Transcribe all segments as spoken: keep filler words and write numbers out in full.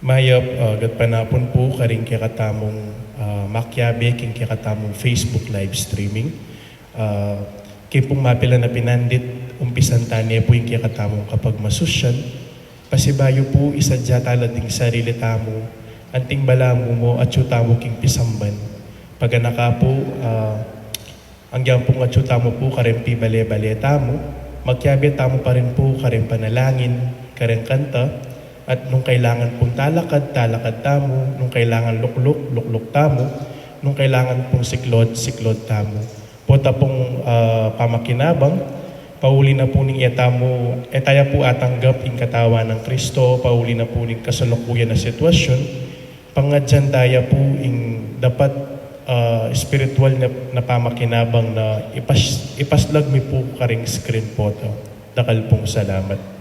Mayap, ah, gatpanapun pu karing kekatamung, ah, makiabe king kekatamung Facebook live streaming. Ah, king pung mapilan a pinandit, umpisan ta ne pu ing kekatamung kapagmasusyan. Pasibayu pu, isadya tala ding sarili tamu, anting balamu mu atyu tamu king pisamban. Paganaka pu, ah, anggiyang pung atyu tamu pu kareng pibale-bale tamu, makiabe tamu pa rin pu kareng panalangin, kareng kanta, at nung kailangan pung talakad, talakad tamu, nung kailangan lukluk, lukluk tamu, nung kailangan pung siklod, siklod tamu. Pota pung, ah, pamakinabang, pauli na pu ning e tamu, e taya pu atanggap ing katawan nang Kristo, pauli na pu ning kasalukuyan a sitwasyun, pangadyan taya pu ing dapat, ah, espiritual na, na pamakinabang na ipas-, ipaslag mi pu karing screen pota. Dakal pung salamat.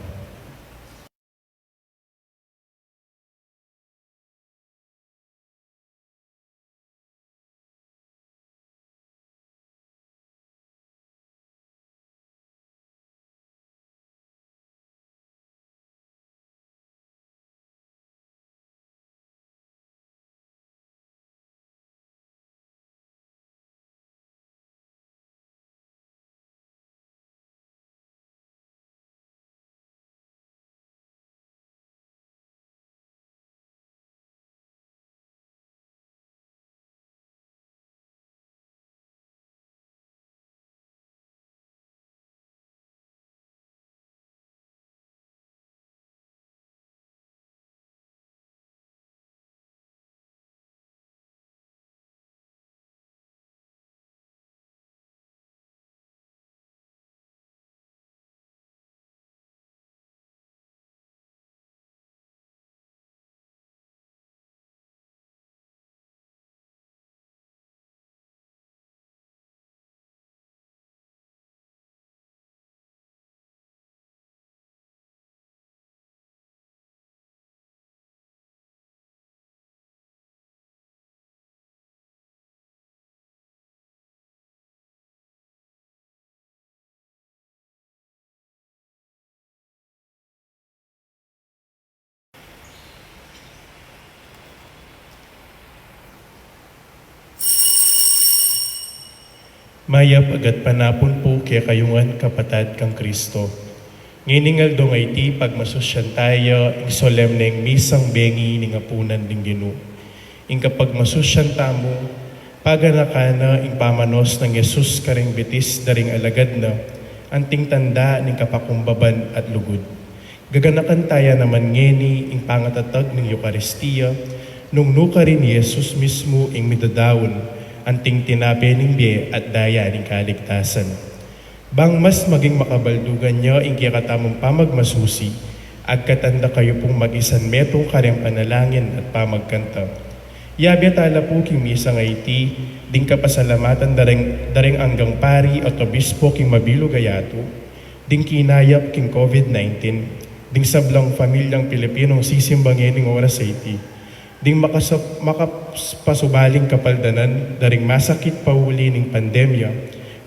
Mayap a gatpanapun pu kekayu ngan, kapatad kang Kristo. Ngening aldo a iti, pagmasusyan taya ing solemneng misang bengi ning apunan ning Ginu. Ing kapagmasusyan tamu, paganakan na ing pamanos nang Jesus karing bitis da ring alagad na, anting tanda ning kapakumbaban at lugud. Gaganakan taya naman ngeni ing pangatatag ning Eukaristia, nung nukarin ni Jesus mismu ing midadaun, anting tinape ning bie at daya ning kaligtasan. Bang mas maging makabaldugan ya ing kekatamung pamagmasusi, agkatan da kayu pung mag-isan metung kareng panalangin at pamagkanta. Yabe tala pu king misang iti, ding kapasalamatan da reng, da reng anggang pari at obispo king mabilug a yatu, ding kinayap king COVID nineteen, ding sablang pamilyang Pilipinong sisimba ngening oras a iti, ding makasap-, makapasubaling kapaldanan da ring masakit pauli ning pandemya,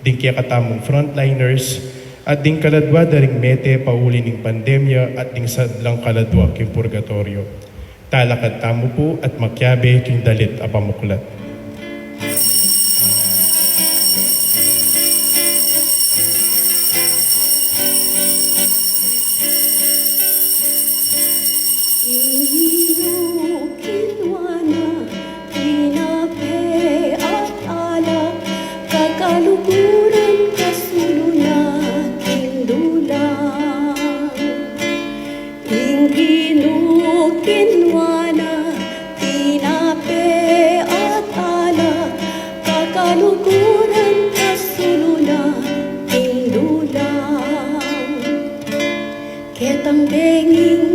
ding kekatamung frontliners, at ding kaladua da ring mete pauli ning pandemya, at ding sablang kaladua king purgatoryo. Talakad tamu pu at makiabe king dalit a pamuklat. Ing Ginu kinua na tinape at alak, kakaluguran kasulu na king dulang. Ing Ginu kinua na tinape at alak, kakaluguran kasulu na king dulang. Ketang benging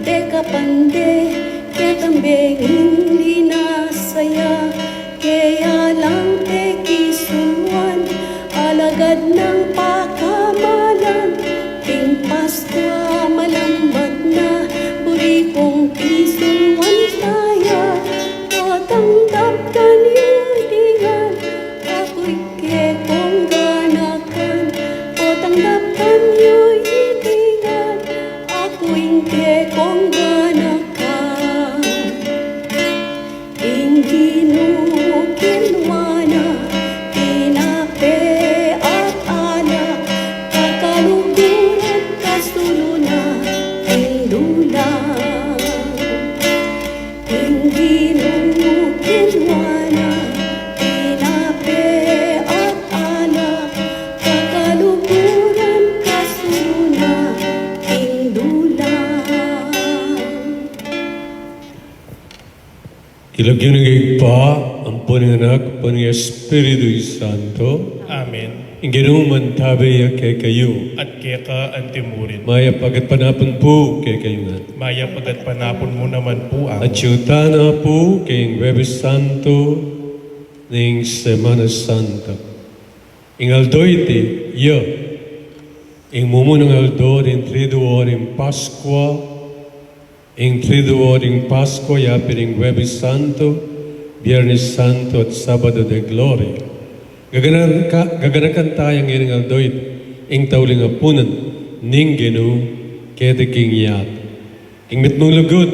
dekapande, ketang benging linasa ya, keya lang tekisuluan, alagad nang pakamalan, king Paskua malambat na, buri kung pisuluan taya, potang daptan yu iti ngan, aku ing kekong ganakan, potang daptan yu iti ngan, aku ing kekong ganakan. King lagyu ning Ibpa, ampon ning Anak, ampon ning Espiritu Santo. Amen. Ing Ginu mantabe ya kekayu. At keka antimurin. Mayap a gatpanapun pu kekayu ngan. Mayap a gatpanapun mu naman pu, Among. Atiu tana pu king Huwebes Santo ning Semana Santa. Ing aldo iti, ya ing mumunang aldo ning Triduo ning Paskua. Ing Triduo ning Paskua, ya pin ing Huwebes Santo, Biernes Santo, at Sabado de Gloria. Gaganakan, gaganakan taya ngening aldo iti ing tauling apunan ning Ginu keti king yatu. King mitmung lugud,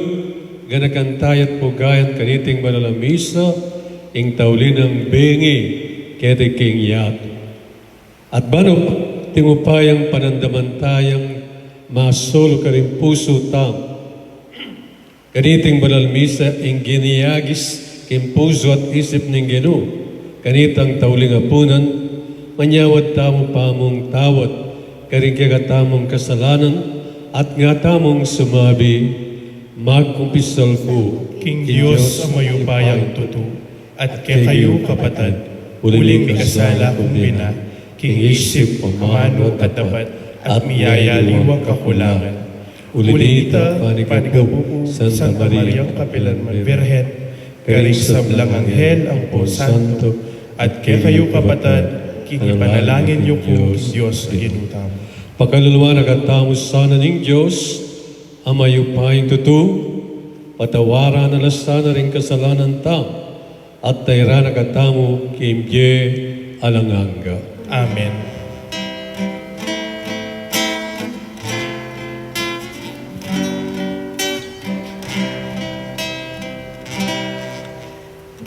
ganakan taya't pugayan kaniting banal a misa ing tauli nang bengi keti king yatu. At ban upayang panandaman tayang masulu karing pusu tamu kaniting banal a misa ing giniagis king pusu at isip ning Ginu kanitang tauling apunan, manyawad tamu pa mung tawad karing kekatamung kasalanan, at nga tamung sumabi, magkumpisal ku king Dios a mayupayang tutu, at kekayu kapatad, uling mikasala ku bina king isip, amanu, at dapat, at miyayaliwang kakulangan. Uli na nita, panigapu ku Santa Mariang kapilanman Birhen, karing sablang anghel ampon santo, at kekayu kapatad, king ipanalangin yu ku king Dios a Ginu tamu. Pakaluluan na katamu sana ning Dios a mayupayang tutu, patawaran na la sana ring kasalanan tamu, at tairan na katamu king bie alang angga. Amen.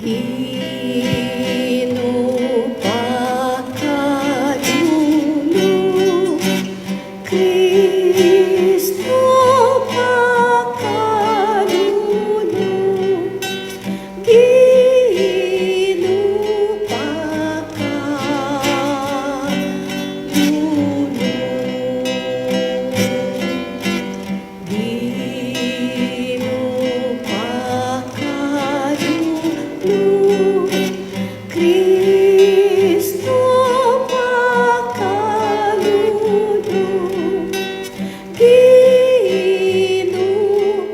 Ginu pakalulu, Kristo pakalulu, Ginu pakalulu, Ginu pakalulu, Kristo pakalulu, Ginu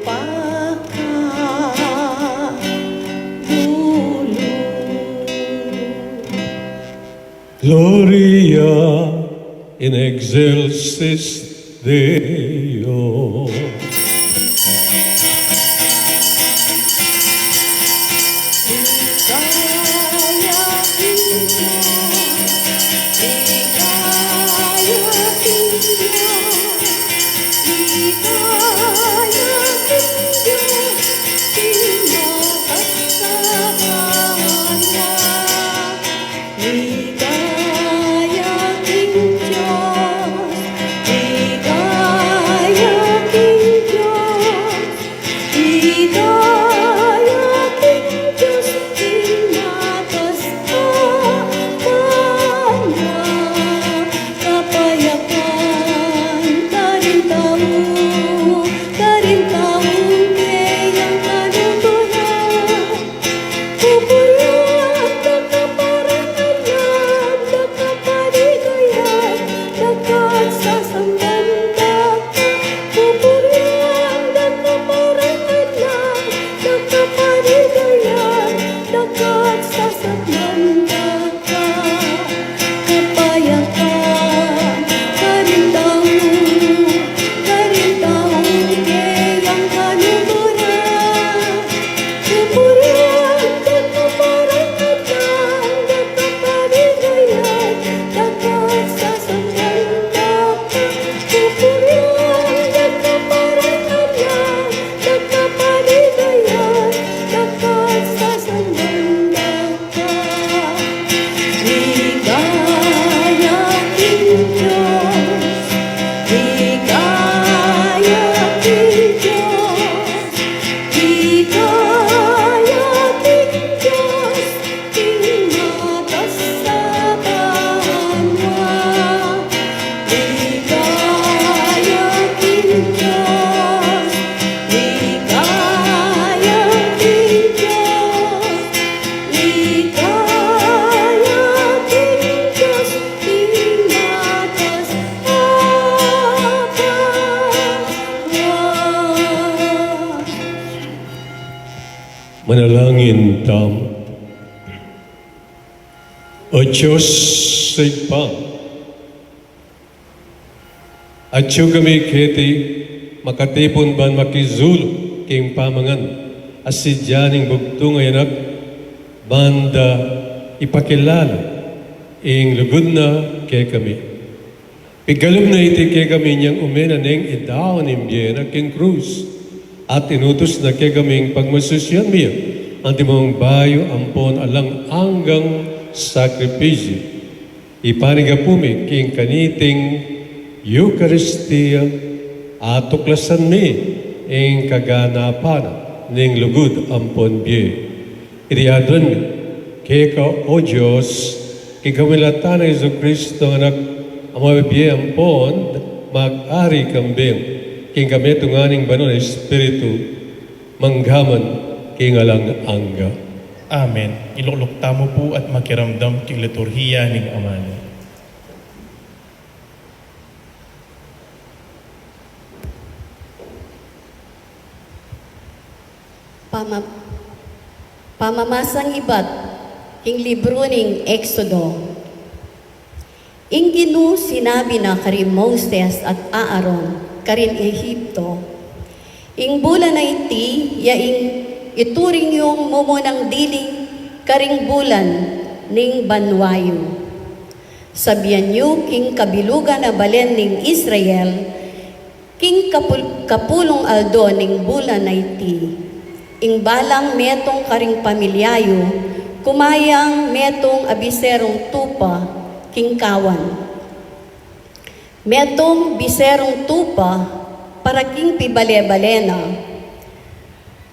pakalulu. Gloria in excelsis Deo. Manalangin tamu. O Dios, Ibpa, atyu kami keti makatipun ban makizulu king pamangan a sidya ning bugtung a anak, ban da ipakilala ing lugud na kekami. Pigalub na iti kekami inyang ume na neng idaun ing bie na king krus, at inutus na kekaming pagmasusian mi, antimong bayu ampon alang anggang sakripisyu. Ipanigapu mi king kaniting Eukaristia, atuklasan mi ing kaganapan na ning lugud ampon bie. Iti aduan mi keka, O Dios, king kapamilatan nang Jesucristo, Anak a mabibie ampon mag-ari kambe king kametungan ning Banal a Espiritu, mangga man king alang angga. Amen. Ilukluk tamu pu at makiramdam king liturhiya ning Amanu. Pama-, pamamasang ibat king libru ning Exodo. Ing Ginu sinabi na kari Moses at Aaron karin Egipto, ing bulan a iti ya ing ituring yung mumunang dili karing bulan ning banwa yu. Sabian yu king kabilugan a balen ning Israel, king kapul-, kapulung aldo ning bulan a iti, ing balang metung karing pamilya yu, kumayang metung a biserung tupa king kawan. Metung biserung tupa para king pibale-bale na.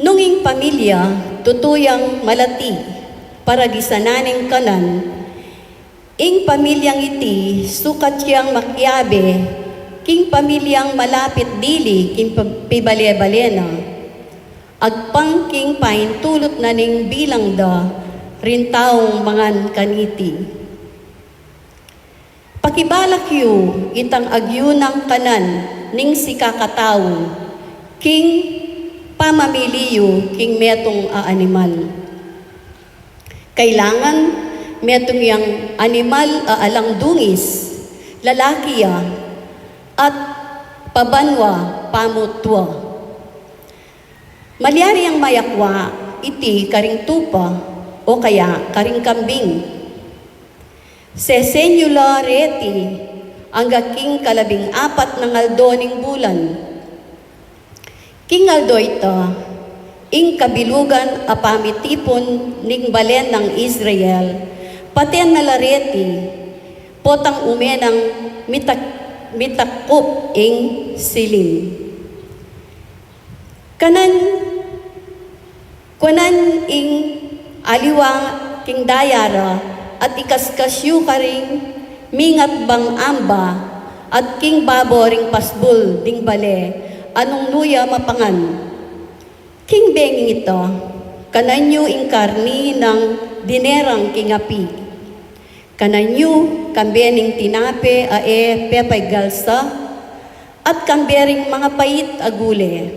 Nung ing pamilya tutu yang malati para gisanan ing kanan, ing pamilyang iti sukat yang makiabe king pamilyang malapit dili king pa-, pibale-bale na, agpang king paintulut na ning bilang da ring taung mangan kaniti. Pakibalak yu itang agyu nang kanan ning sikakatau king pamamili yu king metung a animal. Kailangan metung yang animal a alang dungis, lalaki ya, at pabanwa pamutua. Malyari yang mayakwa iti karing tupa o kaya karing kambing. Sesen yu la reti angga king kalabing apat nang aldo ning bulan. King aldo ita, ing kabilugan a pamitipun ning balen nang Israel, paten na la reti, potang ume nang mitak-, mitakup ing silim. Kanan, kuanan ing aliwa king daya ra at ikaskas yu karing mingatbang amba at king babo ring pasbul ding bale a nung nu ya mapangan. King benging ita, kanan yu ing karni nang dinerang king api. Kanan yu kambe ning tinape a e pepaigalsa, at kambe ring mangapait a gule.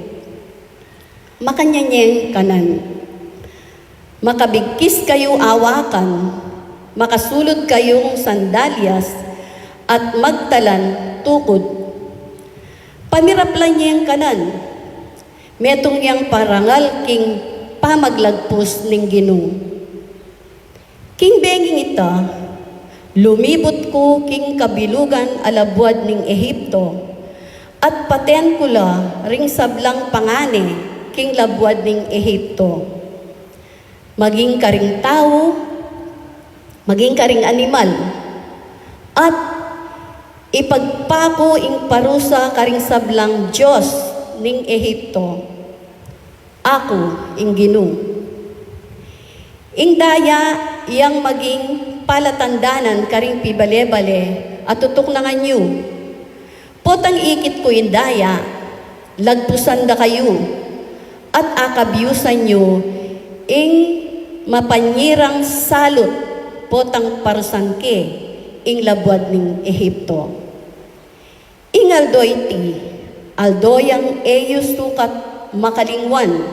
Makanyan yeng kanan. Makabigkis kayu awakan, makasulud kayung sandalyas, at magtalan tukud. Pamiraplan yeng kanan. Metung yang parangal king pamaglagpus ning Ginu. King benging ita, lumibut ku king kabilugan a labuad ning Ehipto, at paten ku la ring sablang pangane king labuad ning Ehipto. Maging karing tau, maging karing animal, at ipagpaku ing parusa karing sablang dios ning Ehipto. Aku ing Ginu. Ing daya yang maging palatandanan karing pibale-bale a tutuknangan yu. Potang ikit ku ing daya, lagpusan da kayu, at akabyusan yu ing mapanyirang salut, potang parusan ke ing labuad ning Ehipto. Ing aldo iti, aldo yang e yu sukat makalingwan,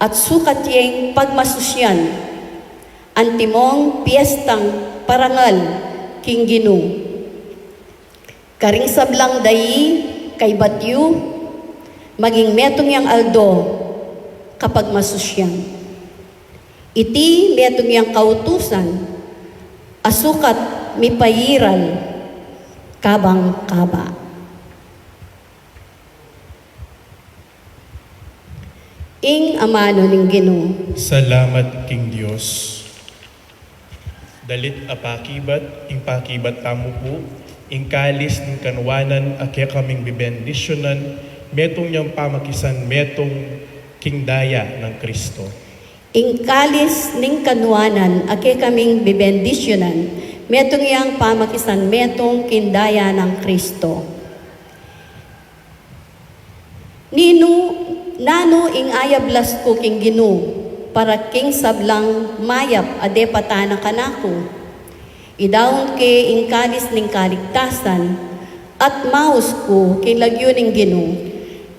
at sukat yeng pagmasusyan, antimong piestang parangal king Ginu. Karing sablang dai kaybat yu, maging metung yang aldo kapagmasusyan. Iti metung yang kautusan, a sukat mipairal kabang kaba. Ing amanu ning Ginu. Salamat king Dios. Dalit a pakibat, ing pakibat tamu pu, ing kalis ning kanuanan a kekaming bibendisyunan, metung yang pamakisan metung king daya nang Kristo. Ing kalis ning kanuanan a kekaming bibendisyunan, metung yang pamakisan metung king daya nang Kristo. Ninu, nanu ing ayablas ku king Ginu, para king sablang mayap a depatan na kanaku? Idaun ke ing kalis ning kaligtasan, at maus ku king lagyu ning Ginu.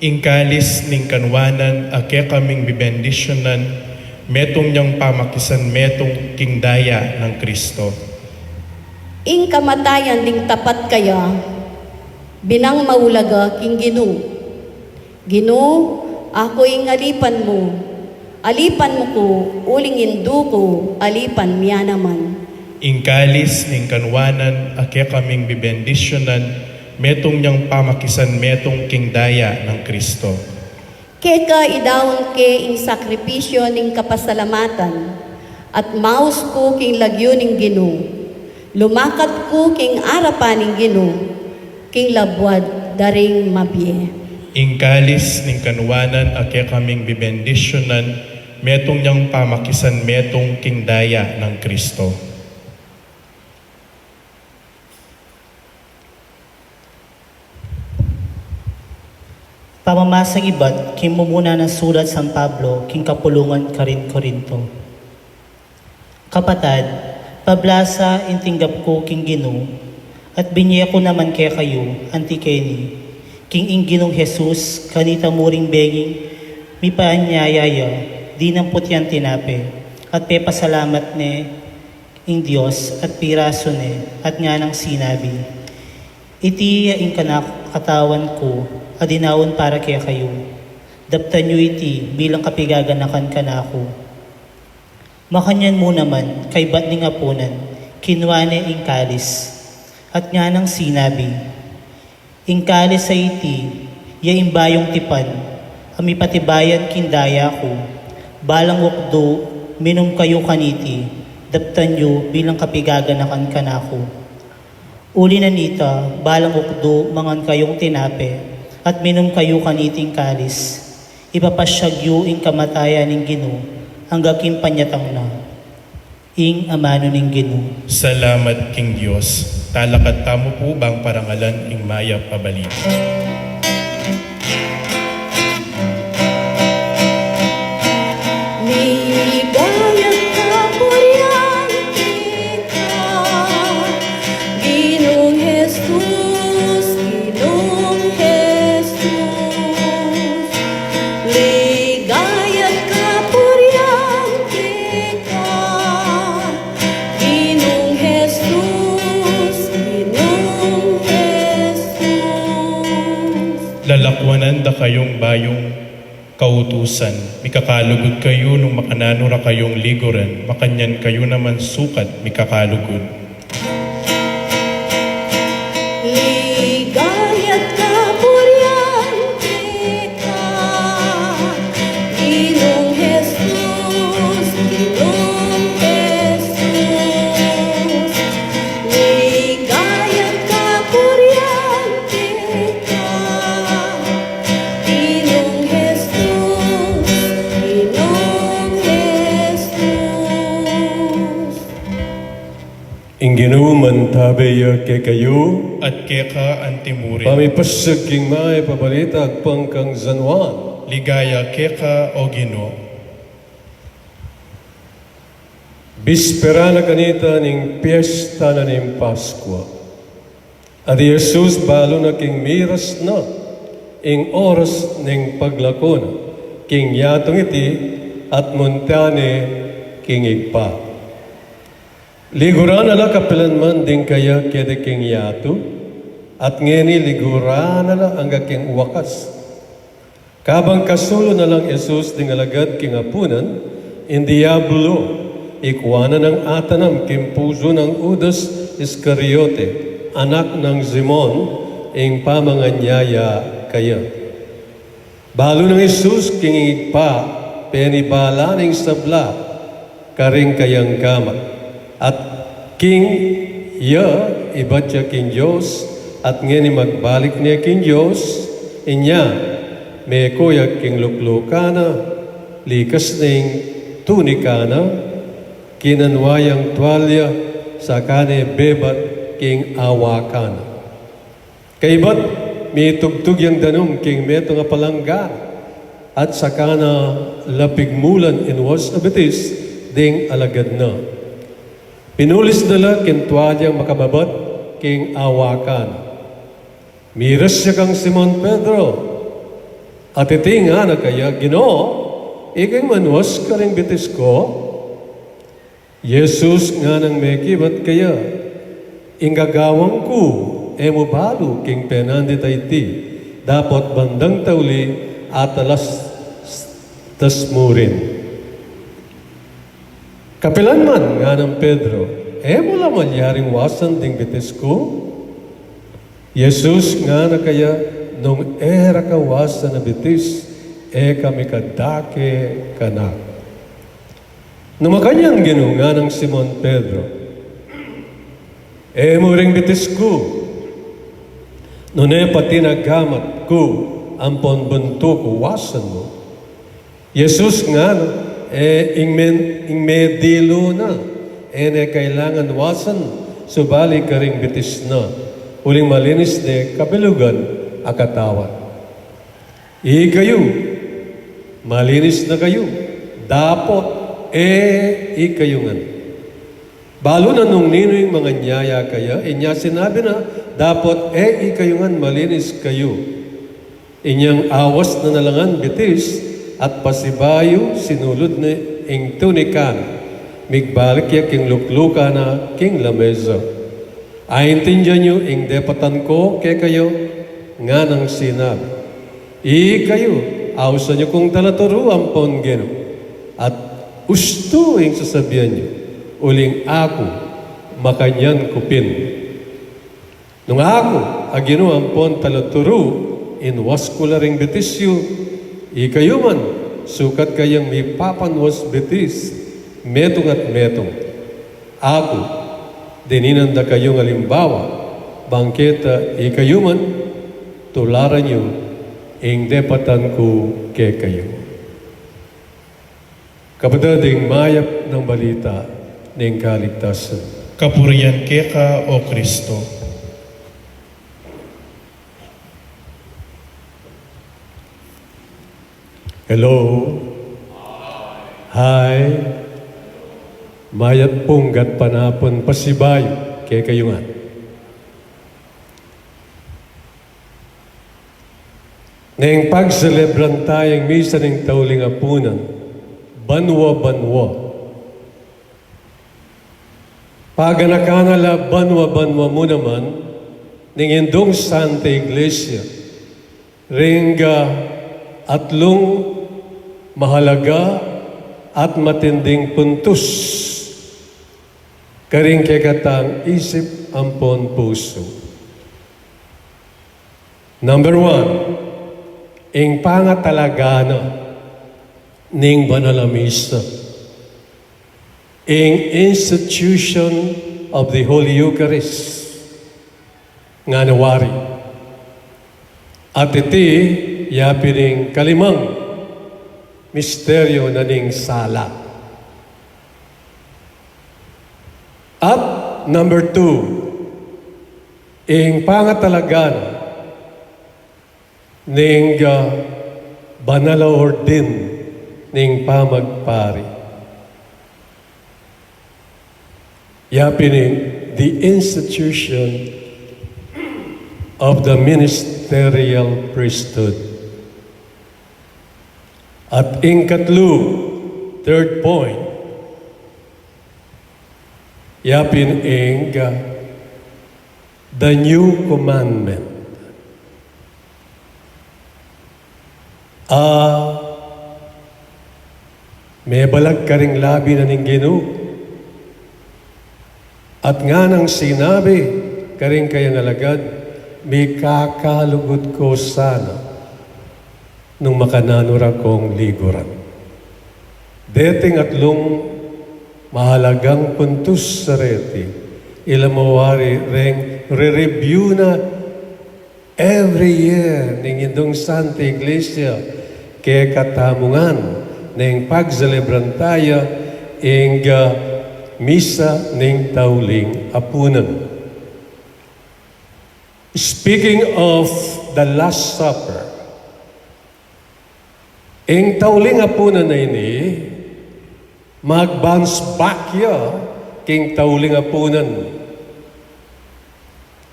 Ing kalis ning kanuanan a kekaming bibendisyunan, metung yang pamakisan metung king daya nang Kristo. Ing kamatayan ding tapat kaya, binang maulaga king Ginu. Ginu, aku ing alipan mu, alipan mu ku, uling indu ku, alipan mia naman. Ing kalis ning kanuanan a kekaming bibendisyunan, metung yang pamakisan metung king daya nang Kristo. Keka idaun ke ing sakripisyu ning kapasalamatan, at maus ku king lagyu ning Ginu. Lumakat ku king arapan ning Ginu, king labuad da ring mabie. Ing kalis ning kanuanan a kekaming bibendisyunan, metung yang pamakisan metung king daya nang Kristo. Pamamasang ibat king mumuna nang sulat San Pablo king kapulungan karin Corinto. Kapatad, pablasa ing tinggap ku king Ginu, at binye ku naman kekayu anti keni, king ing Ginung Jesus, kanita mu ring benging mipanyaya ya, dinamput yang tinape, at pepasalamat ne ing Dios, at pirasu ne, at nganang sinabi, "Iti ya ing kanaku katawan ku, a dinaun para kekayu. Daptan yu iti bilang kapigaganakan kanaku." Makanyan mu naman, kaybat ning apunan, kinua ne ing kalis, at nganang sinabi, "Ing kalis a iti, ya ing bayung tipan, a mipatibayan king daya ku, balang ukdu, minum kayu kaniti, daptan yu bilang kapigaganakan kanaku. Uli na nita, balang ukdu, mangan kayung tinape, at minum kayu kaniting kalis, ipapasyag yu ing kamatayan ning Ginu, angga king panyatang na." Ing amanu ning Ginu. Salamat king Dios. Talakad tamu pu bang parangalan ing mayap a balita. Ligaya at kapurian keka, Ginung Jesus, Ginung Jesus. Ligaya at kapurian keka, Ginung Jesus, Ginung Jesus. Lalakwanan da kayung bayung kautusan, mikakalugud kayu nung makananu ra kayung liguran, makanyan kayu naman sukat mikakalugud. Ligaya at kapurian keka, Ginung Jesus, Ginung Jesus. Ligaya at kapurian keka, Ginung Jesus, Ginung Jesus. Ing Ginu mantabe ya kekayu. At keka antimurin. Pamipasyag king mayap a balita agpang kang San Juan. Ligaya keka, O Ginu. Bispera na kanita ning piesta na ning Paskua. At i Jesus balu na king miras na ing oras ning paglako na. King yatung iti, at munta ne king Ibpa. Liguran na la kapilan man ding kaya kede king yatu, at ngeni liguran na la angga king wakas. Kabang kasulu na lang Jesus ding alagad king apunan, ing Diablo, ikuan na nang atanam king pusu nang Judas Iscariote, anak nang Simon, ing pamanganyaya kaya. Balu nang Jesus king Ibpa, penibala ne ing sabla karing kayang gamat. At king ya, ibat ya king Dios, at ngeni magbalik ne king Dios, inya, meko ya king luklukan na, likas ne ing tunika na, kinanwa yang tualya, saka ne bebat king awakan na. Kaybat, mitugtug yang danum king metung a palangga, at saka na la pigmulan ing was a bitis ding alagad na. Pinulis na la king tualyang makababat king awakan. Miras ya kang Simon Pedro, at iti ngana kaya, Ginu, ika ing manwas karing bitis ku? Jesus nganang mekibat kaya, Ing gagawan ku, e mu balu king penandit a iti, dapot bandang tauli atalas tas mu rin. Kapilan man, nganang Pedro, e mu la malyaring wasan ding bitis ku? Jesus ngana kaya, Nung e ra ka wasan a bitis, e ka mikadake kanaku. Nung makanyan Ginu, nganang Simon Pedro, e mu ring bitis ku, nune pati na gamat ku ampon buntu ku wasan mu. Jesus ngana, e ing men-, ing medilu na, e ne kailangan wasan, subali karing bitis na, uling malinis ne kabilugan a katawan. Ikayu, malinis na kayu, dapot e ikayu ngan. Balu na nung ninu ing manganyaya kaya, inya sinabi na, dapot e ikayu ngan, malinis kayu. Inyang awas na na la ngan bitis, at pasibayu sinulud ne ing tunika na, migbalik ya king luklukan na king lamesa. Aintindian yu ing depatan ku kekayu, nganang sinabi. Ikayu, ausan yu kung talaturu ampon Ginu, at ustu ing sasabian yu, uling aku, makanyan ku pin. Nung aku, a Ginu ampon talaturu, inwas ku la ring bitis yu, ikayu man, sukat kayang mipapanwas bitis, metung at metung. Aku, dininan da kayung alimbawa, bang keta ikayu man, tularan yu ing depatan ku kekayu. Kapatad, ing mayap nang balita ning kaligtasan. Kapurian keka, O Kristo. Hello. Hi. Mayap pung gatpanapun pasibayu kekayu ngan. Neng pagselebran taya ing misa ning tauling apunan, banua-banua. Paganakan na la banua-banua mu naman ning Indung Santa Iglesia, ring atlung mahalaga at matinding puntus karing kekatang isip ampon pusu. Number one, ing pangatalaga na ning banal a misa, ing institution of the Holy Eucharist, ngana wari. At iti ya pin ing kalimang misteryo na ning sala. At number two, ing pangatalaga na ning, ah, banal a ordin ning pamagpari. Ya pin ing the institution of the ministerial priesthood. At ing katlu, Third point, yapin ing, uh, the new commandment. A, mebalag karing labi na ning Ginu. At nganang sinabi karing kayang alagad, mikakalugud ko sana nung makananu ra kong liguran. Deting atlung mahalagang puntus sa reti, ila mu wari reng re-review na every year ning Indung Santa Iglesia, kekatamu ngan ning pagselebran taya ing, ah, misa ning tauling apunan. Speaking of the Last Supper, ing tauling apunan a ini, mag-bounce back ya king tauling apunan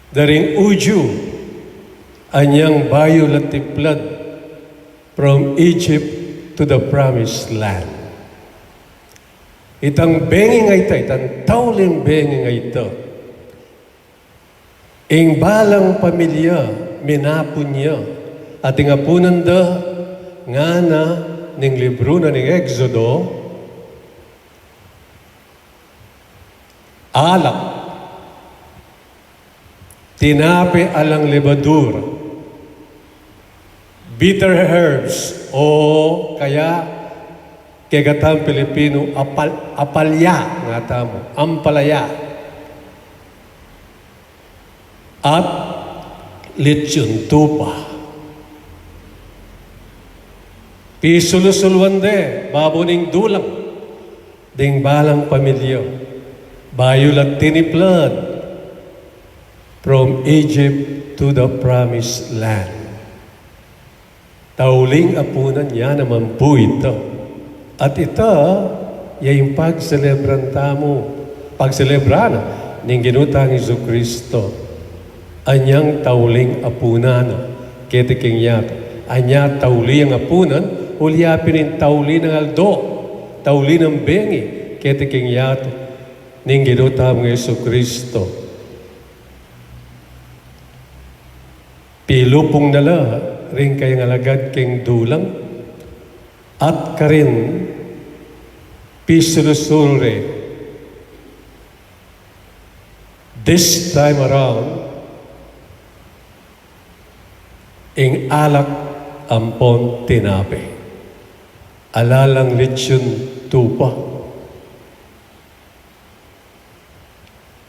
da ring Udyu, anyang bayu la tiplad from Egypt to the Promised Land. Itang bengi a ita, itang tauling bengi a ita, ing balang pamilya, minapun ya. At ing apunan da, ngana ning libru na ning Exodo, alak, tinape alang lebadura, bitter herbs, o kaya kekatang Pilipino, apal-, apalya, ngatamu, ampalaya. At litson tupa. Pisulu-suluan de babo ning dulang ding balang pamilya, bayu la tiniplad from Egypt to the Promised Land. Tauling apunan ya naman pu ita. At ita ya ing pagselebran tamu, pagselebran ning Ginu tang Jesucristo. Anyang tauling apunan keti king yatu. Anya tauli yang apunan, uling yapin ing tauli nang aldo, tauli nang bengi keti king yatu ning Ginu tang Jesucristo. Pilupung na la ring kayang alagad king dulang at karin pisulu-sulu re, this time around, ing alak ampon tinape. Ala lang litson tupa.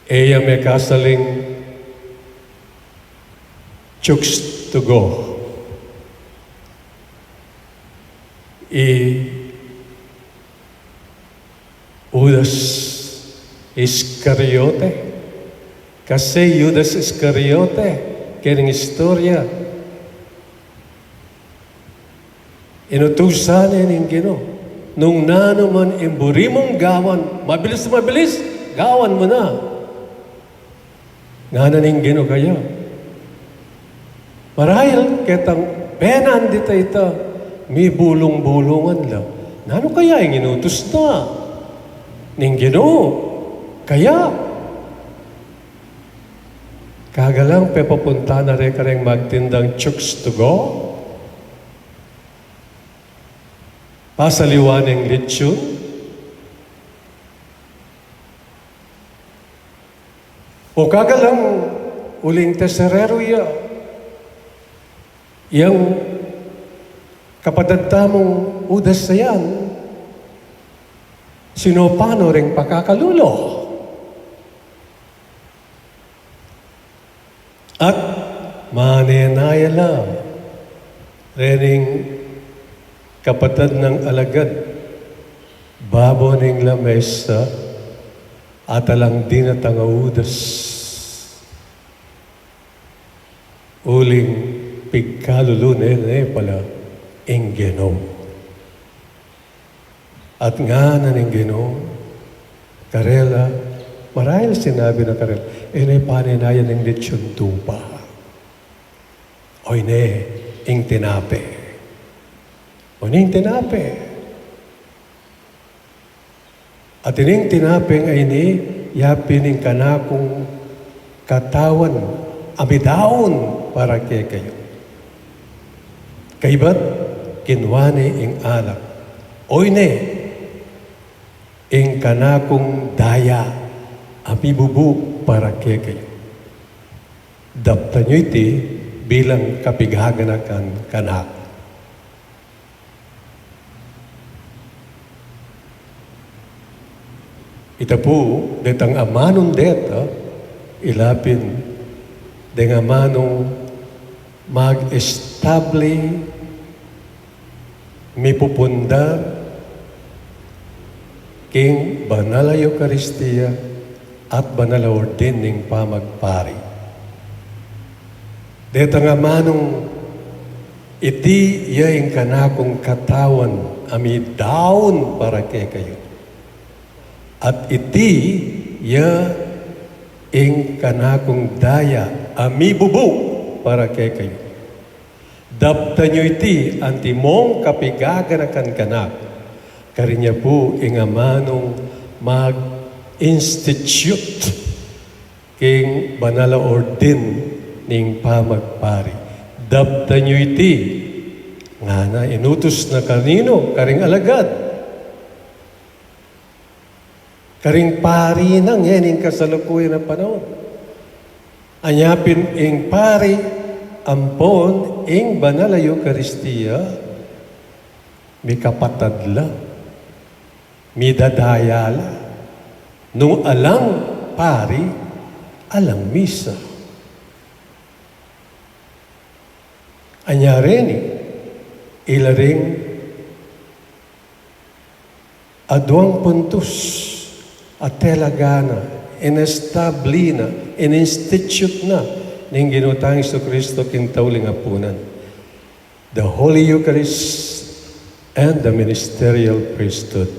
E ya mekasaling chooks to go. I Judas Iscariote. Kasi Judas Iscariote, keni king istorya, inutusan ne ning Ginu. Nung nanu man ing buri mung gawan, mabilis-mabilis, gawan mu na. Ngana ning Ginu kaya, marahil ketang benan dita ita, mibulung-bulungan la. Nanu kaya ing inutus na ning Ginu kaya? Kaga lang pepapunta na re kareng magtindang chooks to go? Pasaliwan neng litson? O kaga lang uling teserero ya, yang kapatad tamung Judas a yan, sinopan no reng pakakalulu? At manenaya la rening kapatad nang alagad babo ning lamesa, at alang dinatang a Judas, uling pigkalulu ne ne pala ing Ginu. At ngana ning Ginu karela, marahil sinabi na karela, e ne panenayan ing litson tupa. O ini ing tinape. O ini ing tinape. At ining tinapeng a ini, yapin ing kanakung katawan a midaun para kekayu. Kaybat kinua ne ing alak. Oyni, ing kanakung daya a mibubu para kekayu. Daptan yu iti bilang kapigaganakan kanaku. Ita pu, detang amanung deta, ila pin deng amanung mag-establi, mipupundar king banal a Eukaristia at banal a ordin ning pamagpari. Detang amanung iti ya ing kanakung katawan a midaun para kekayu. At iti ya ing kanakung daya a mibubu para kekayu. Daptan yu iti antimong kapigaganakan kanaku. Karin ya pu ing amanung mag-institute king banal a ordin ning pamagpari. Daptan yu iti, ngana, inutus na kaninu? Karing alagad. Karing pari na ngening kasalukuyan a panaun. Anya pin ing pari ampon ing banal a Eukaristia, mikapatad la, midadaya la. Nung alang pari, alang misa. Anya reni, ila ring aduang puntus a telaga na, inestabli na, in-institute na ning Ginu tang Jesucristo king tauling apunan. The Holy Eucharist and the ministerial priesthood.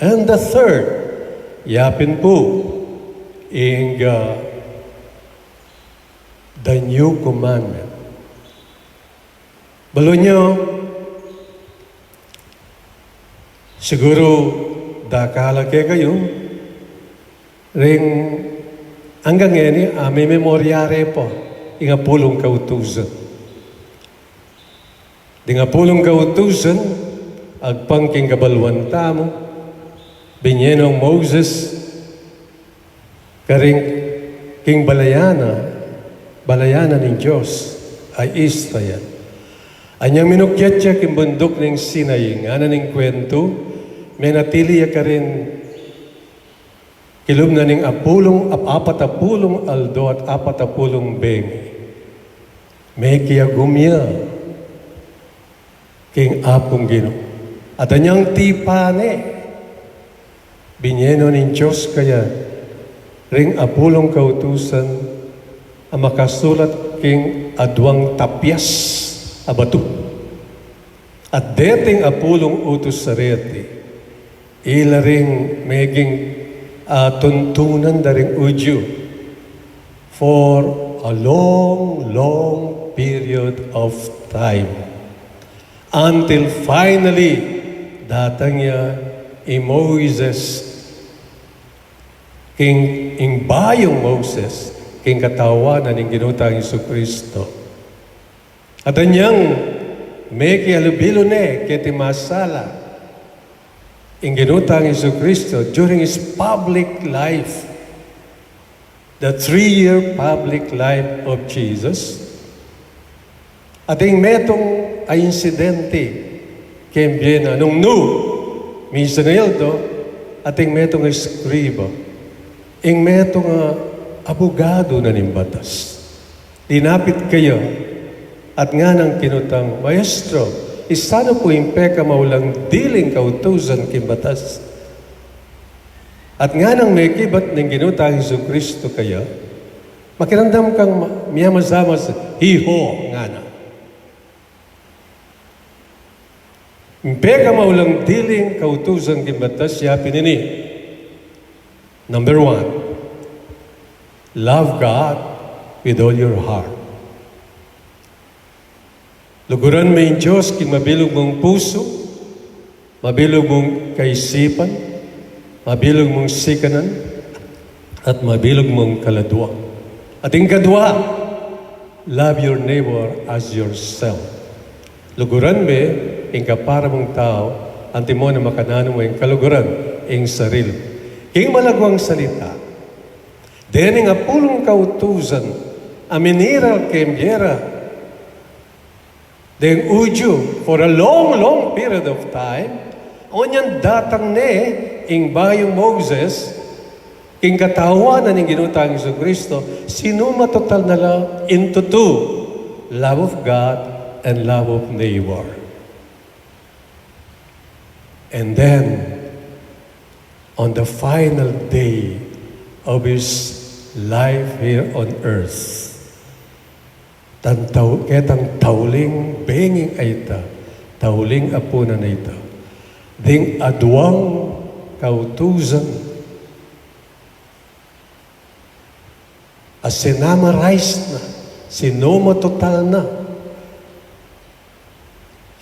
And the third, yapin pu, ing, uh, the new commandment. Balu yu, siguru dakal a kekayu ring anggang ngeni, a, mimemorya re pa ing apulung kautusan. Ding apulung kautusan, agpang king kabaluan tamu, binye nong Moses karing king balayan na, balayan na ning Dios a Israel. Anyang minukyat ya king bunduk ning Sinai, ngana ning kwentu, menatili ya karin kilub na ning apulung, ap-, apatapulung aldo at apatapulung bengi. Mekiagum ya king Apung Ginu. At anyang tipan ne, binye no ning Dios kaya ring apulung kautusan a makasulat king aduang tapyas a batu. At deting apulung utus a reti, ila ring meging, ah, tuntunan da ring Udyu for a long, long period of time. Until finally, datang ya i Moises, king, ing bayung Moses, king katawan na ning Ginu tang Jesucristo. At anyang mekialubilu ne keti masala ing Ginu tang Jesucristo during his public life, the three-year public life of Jesus. Ating metung a insidente, keng bie na nung nu, misan a aldo, ating metung a eskriba, ing metung a abugadu na ning batas. Linapit kaya, at nganang kinutang, "Maestro, isanu pu ing pekamaulang diling kautusan king batas?" At nganang mekibat ning Ginu tang Jesucristo kaya, "Makiramdam kang ma-, miyamasa-masa." "Iho," ngana. Ing pekamaulang diling kautusan king batas ya pin ini. Number one, love God with all your heart. Luguran me ing Dios king mabilug mung pusu, mabilug mung kaisipan, Mabilug mung sikanan at mabilug mung kaladua. At ing kadua, love your neighbor as yourself. Luguran me ing kapara mung tau, antimo na makananu mo ing kaluguran, ing sarili. King malaguang salita, dening apulung kautusan a miniral king bie ra deng Judio for a long, long period of time, onyan datang ne ing bayung Moses, king katawan na ning Ginu tang Jesucristo, sinumatotal na la into two, love of God and love of neighbor. And then, on the final day of his life here on earth, tang tau-, ketang tauling bengi a ita, tauling apunan a ita, ding aduang kautusan a sinamarize na, sinumatotal na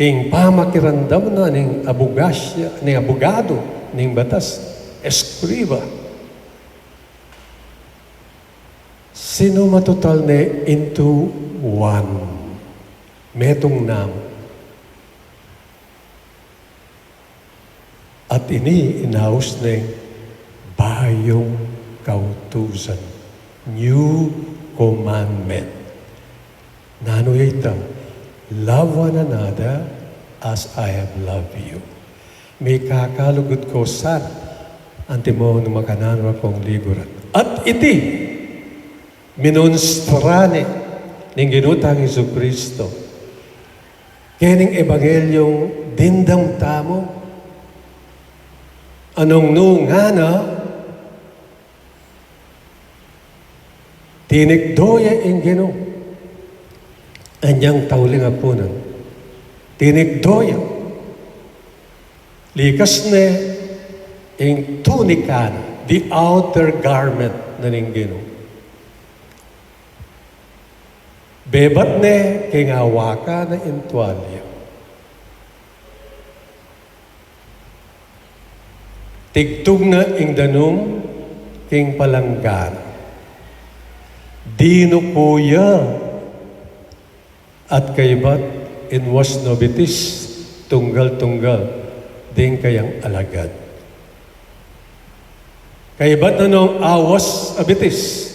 king pamakiramdam na ning abogasya, ning abogado, ning batas, eskriba. Sinumatotal ne into one. Metung na mu. At ini inaus ne bayung kautusan, new commandment. Nanu ya ita? Love one another as I have loved you. Mikakalugud ko sana, antimo nung makananu kong liguran. At iti, minonstra ne ning Ginu tang Jesucristo kening ebangelyung dimdam tamu, a nung nu ngana, tinikdo ya ing Ginu anyang tauling apunan. Tinikdo ya. Likas ne ing tunika na, the outer garment na ning Ginu. Bebat ne king awakan na ing tuwalya. Tigtug na ing danum king palangga na. Dinuku ya at kaybat iwas no bitis tunggal-tunggal ding kayang alagad. Kaybat na nung awas a bitis,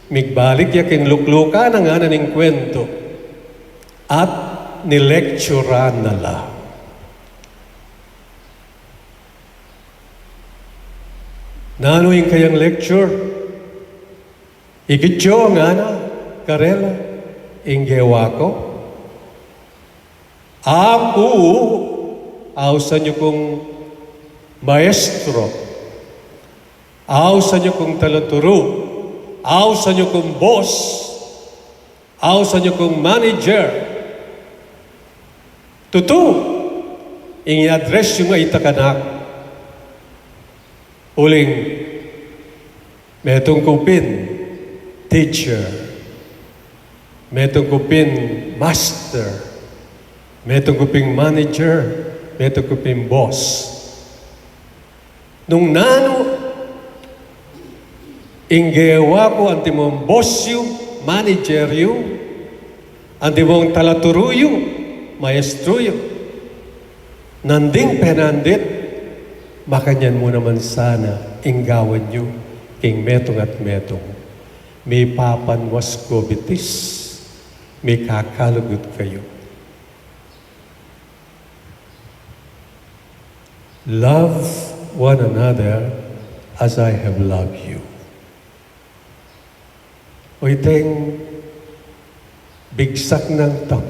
migbalik ya king luklukan na ngana ning kwentu at nilekturan na la. Nanu ing kayang lecture? Ikit yu ngana karela ing gewa ku. Aku, ausan yu kung maestro, ausan yu kung talaturu, ausan yu kung boss, ausan yu kung manager. Tutu, ing i-address yu nga ita kanak. Uling, metung ku pin teacher, metung ku pin master, metung ku pin manager, metung ku pin boss. Nung nanu ing gewa ku antimong boss yu, manager yu, antimong talaturu yu, maestro yu, nandin penandit, makanyan mu naman sana ing gawan yu king metung at metung. Mipapanwas ku bitis, mikakalugud kayu. Love one another as I have loved you. O iteng bigsak nang ta-,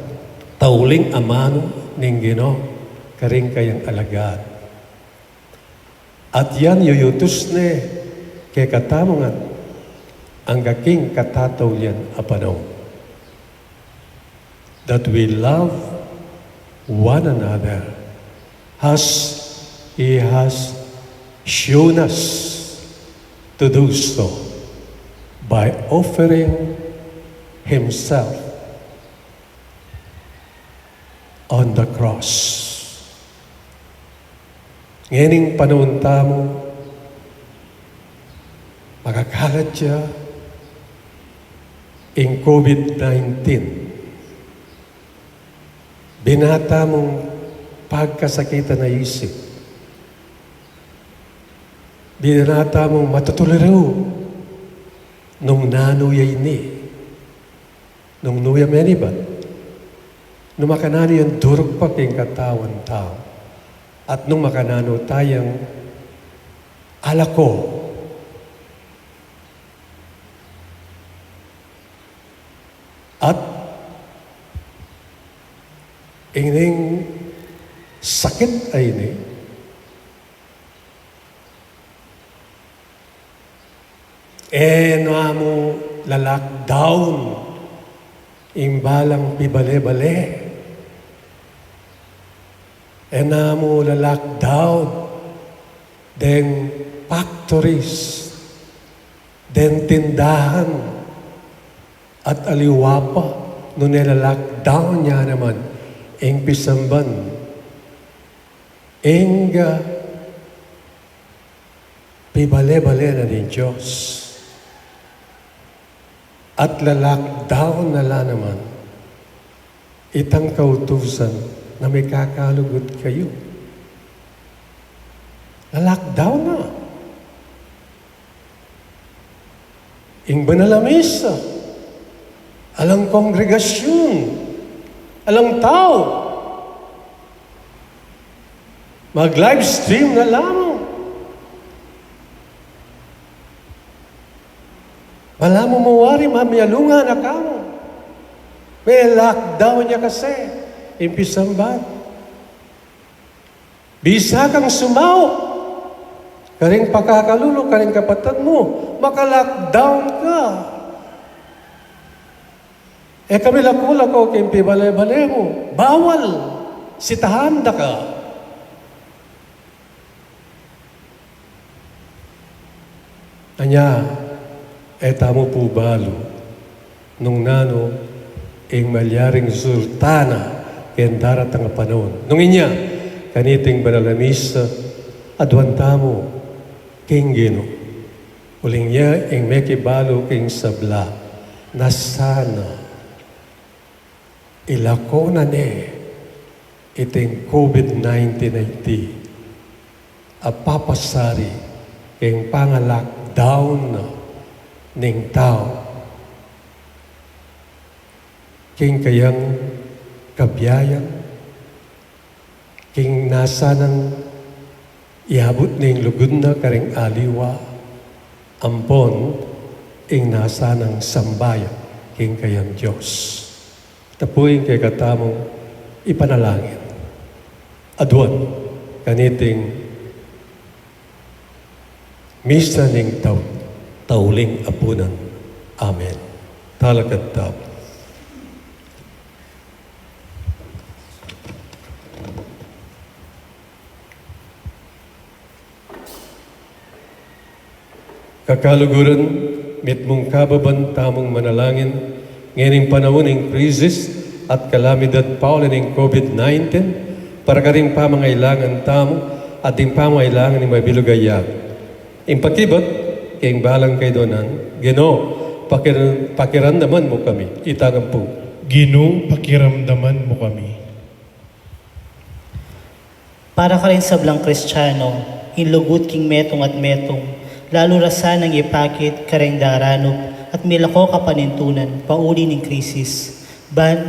tauling amanu ning Ginu karing kayang alagad. At yan yuyutus ne kekatamu ngan angga king katataulian a panaun, that we love one another as He has shown us to do so by offering Himself on the cross. Ngening panaun tamu, Pagakalat ya ing COVID nineteen, binata mung pagkasakitan a isip, binata mung matutuluru nung nanu ya ini, nung nu ya menibat, nung makananu yang duruk pa king katawan tau, at nung makananu tayang alako. At ining sakit a ini, e na mu la-lockdown ing balang pibale-bale. E na mu la-lockdown deng factories, deng tindahan, at aliwa pa, nune la-lockdown ya naman ing pisamban ing pibale-bale na ning Dios. At la-lockdown na la naman itang kautusan na mikakalugud kayu. La-lockdown na. Ing banal a misa, alang kongregasyun, alang tau. Mag-live stream na lamang. Balamu mu wari mamialungan na kamu. Me-lockdown ya kasi ing pisamban. Bisa kang sumaup karing pakakalulu, karing kapatad mu, maka-lockdown ka. E ka milako-lako king pibale-bale mu. Bawal. Sitahan da ka. Anya, e tamu pu balu nung nanu ing malyaring sultana keng daratang a panaun. Nung inya, kaniting banal a misa, aduan tamu king Ginu. Uling ya ing mekibalu king sabla, na sana ilako na ne iting COVID nineteen a iti a papasari king panga-lockdown na ning tau king kayang kabiayan, king nasa nang iabut ning lugud na karing aliwa, ampon ing nasa nang sambayan king kayang Dios. Ita pu ing kekatamung ipanalangin. Aduan kaniting misa ning tau-, tauling apunan. Amen. Talakad tamu. Kakaluguran, mitmung kababan tamung manalangin ngening panaun ning krisis at kalamidad pauli ning COVID nineteen, para karing pamangailangan tamu at ding pamangailangan ning mabilug a yatu. Ing pakibat king balang kaiduanan, Ginu, pakir-, pakiramdaman mu kami. Itagan pu. Ginu, pakiramdaman mu kami. Para karing sablang Kristiano, ing lugud king metung at metung, lalu ra sanang ipakit karing daranup at milako kapanintunan pauli ning krisis. Ban,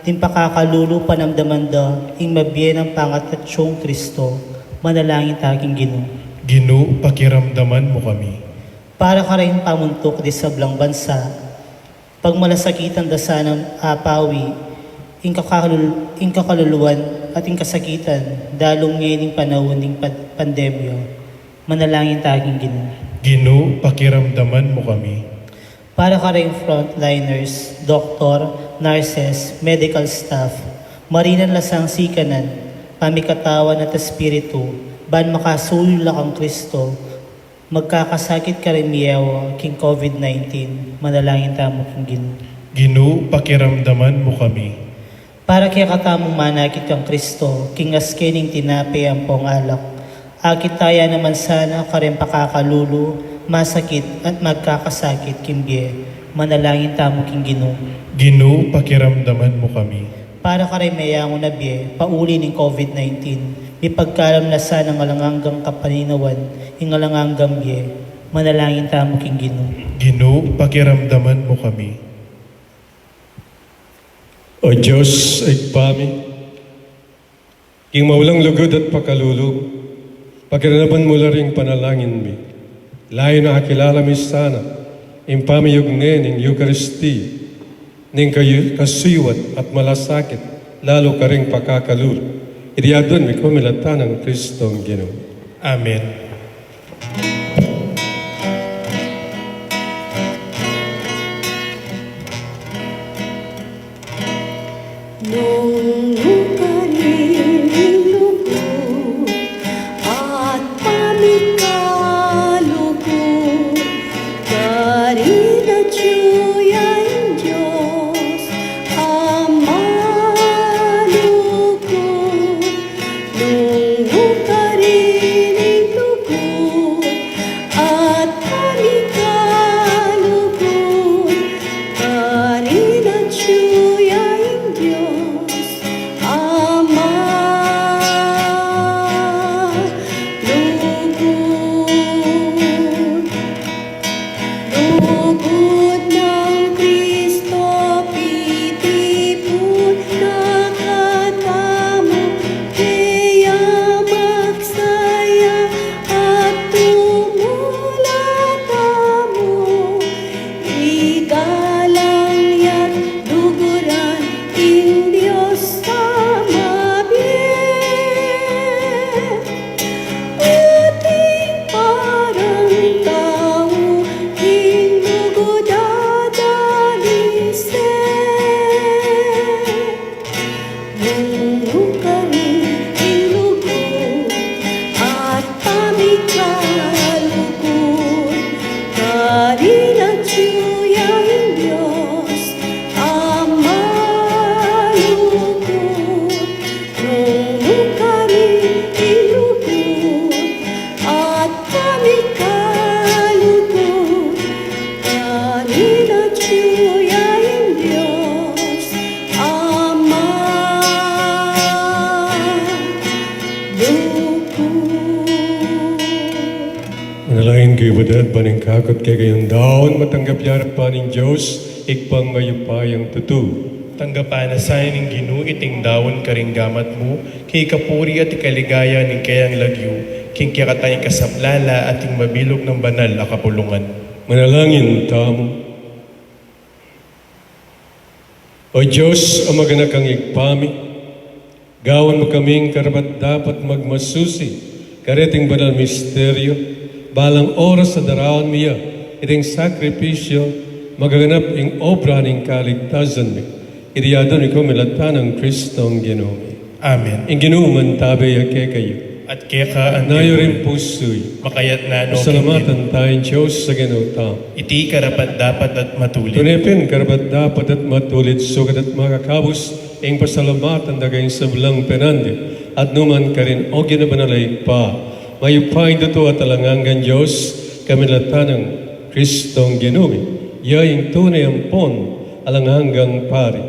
ding pakakalulu panamdaman da ing mabie nang pangatatsu nang Kristo, manalangin ta king Ginu. Ginu, pakiramdaman mu kami. Para karing pamuntuk ding sablang bansa, pagmalasakitan da sanang apawi ing kakalul-, ing kakaluluan at ing kasakitan, dalu ngening panaun ning pad-, pandemya. Manalangin ta king Ginu. Ginu, pakiramdaman mu kami. Para karing frontliners, doktor, nurses, medical staff, marinan la sang sikanan, pamikatawan at espiritu, ban makasuyu la kang Kristo, magkakasakit karing miyawa king COVID nineteen, manalangin tamu king Ginu. Ginu, pakiramdaman mu kami. Para kekatamung manakit kang Kristo, king aski ning tinape ampong alak, akit taya naman sana karing pakakalulu masakit at magkakasakit king bie, manalangin tamu king Ginu. Ginu, pakiramdaman mu kami. Para kareng meyangu na bie, pauli ning COVID nineteen, mipagkalam na sana ning alang anggang kapaninawan ing alang anggang bie, manalangin tamu king Ginu. Ginu, pakiramdaman mu kami. O Dios, Ibpa mi, king maulang lugud at pakalulu, pakiramdaman mu la ring panalangin mi. Layun akilala mi sana ing pamiyugne ning Eukaristia, ning kayu-, kasuyuan at malasakit, lalu karing pakakalulu. Iti adwan mi king pamilatan nang Kristong Ginu. Amen. Nung nukarin ing lugud at pamikalugud, karin atyu ya ing Dios a malugud. Nung nukarin ing lugud at pamikalugud, karin atyu ya ing Dios a malugud. Lugud nang Kristo, pitipun na katamu, kaya magsaya at tumula tamu, igalang ya't luguran ing Dios a mabie. Ating parang tau king lugud a dalise. Nung nukarin ing lugud at pamikalugud, karin atyu ya ing Dios a malugud. Nung nukarin ing lugud at pamikalugud, karin atyu ya ing Dios a malugud. Manalangin kayu, kapatad, ban ing kakut kekayung daun matanggap ya king arapan ning Dios, Ibpang mayupayang tutu. Tanggapan na sana ning Ginu iting daun karing gamat mu, king ikapuri at ikaligaya ning keyang lagyu, king kekatang ikasaplala at king mabilug nang banal a kapulungan. Manalangin tamu. O Dios, a maganakang Ibpa mi, gawan mu kaming karapat-dapat magmasusi kareting banal misteryo, balang oras a daraun mi ya iting sakripisyu, magaganap ing obra ning kaligtasan mi. Iti adwan mi king pamilatan nang Kristong Ginu mi. Amen. Ing Ginu mantabe ya kekayu. At keka anti. Yu ring pusu yu. Makayatna no. Pasalamatan taya ing Dios a Ginu tamu. Iti karapat-dapat at matulid. Tune pin karapat-dapat at matulid, sukat at makakabus ing pasalamatan da kang sablang penandi at nu man karin, o Ginu banal a Ibpa, mayupayang tutu at alang anggang Dios, kapamilatan nang Kristong Ginu mi. Ya ing tune ampon alang anggang pari,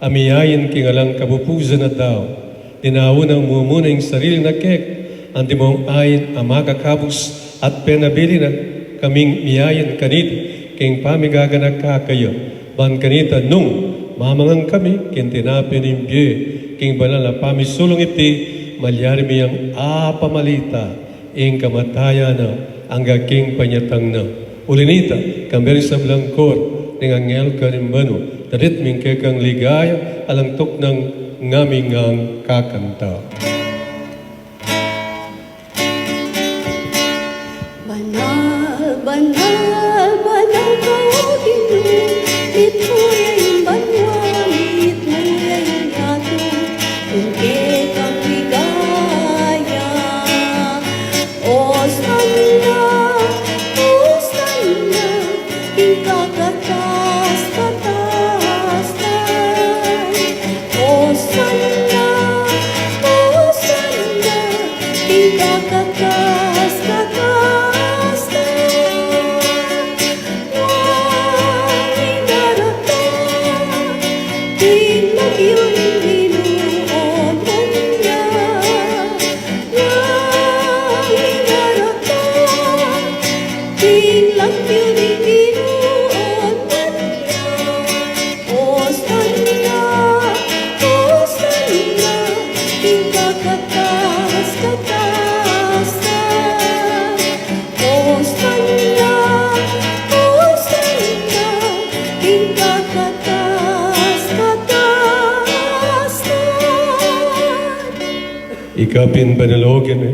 a miyain king alang kapupusan a daun, dinaun nang mumuna ing sarili na keka, antimong ain a makakabus, at penabilin na kaming miyain kaniti king pamigaganaka kaya, ban kanita nung mamangan kami king tinape ning bie king banal a pamisulung iti, malyari mi yang apamalita ing kamatayan na angga king panyatang na. Uli nita, kambe ring sablang kor ning anghel karin banua, dalit mi ing kekang ligaya, alang tuknang ngami ngang kakanta. Banal, banal, banal ka, O Ginu, mitmu ya ing banua, mitmu ya ing yatu, king kekang ligaya. Osana, osana, king kakatas-katasan. Osana, osana, king kakatas-katasan. Kapin banal, o Ginu,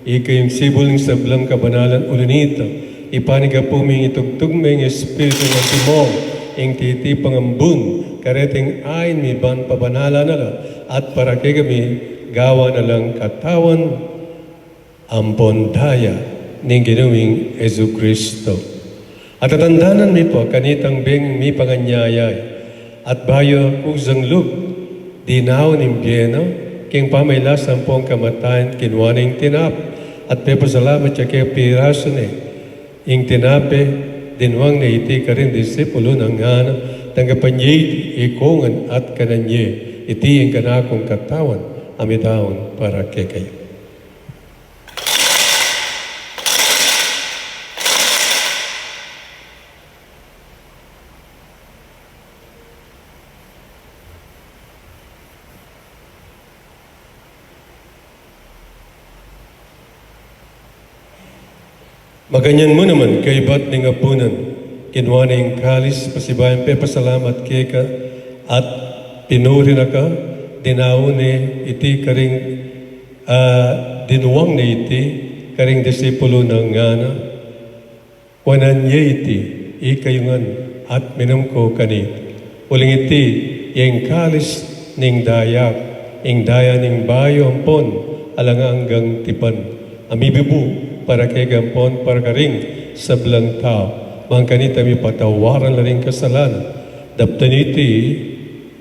ika ing sibul ning sablang kabanalan, uli na nita, ipanyawad mu ing itugtug meng Espiritu ning antimo, ing titipang ambun, kareting ain mi ban pabanalan na la, at para kekami gawan na lang katawan ampon daya ning Ginu ming Jesucristo. At tatandanan mi pu kanitang beng mipanganyaya, at bayu kusang lub dinaun ing bie na, king pamaglas ampon kamatayan, kinua ne ing tinape, at pepasalamat ya keka, pirasu ne, ing tinape, dinwang ne iti karing disipulu na, ngana, tanggapan ye iti ikongan at kanan ye, iti ing kanakung katawan, a midaun para kekayu. Makanyan mu naman, kaybat ning apunan, kinua ne ing kalis, pasibayu yang pepasalamat keka, at pinuri na ka, dinaun ne iti karing, ah, dinwang ne iti karing disipulu na, ngana, kuanan ye iti, ikayu ngan, at minum ko kaniti. Uling iti ya ing kalis ning daya ku, ing daya ning bayu ampon alang anggang tipan, a mibubu para kekayu ampon para karing sablang tau. Bang kanita mipatawaran la ring kasalanan, daptan iti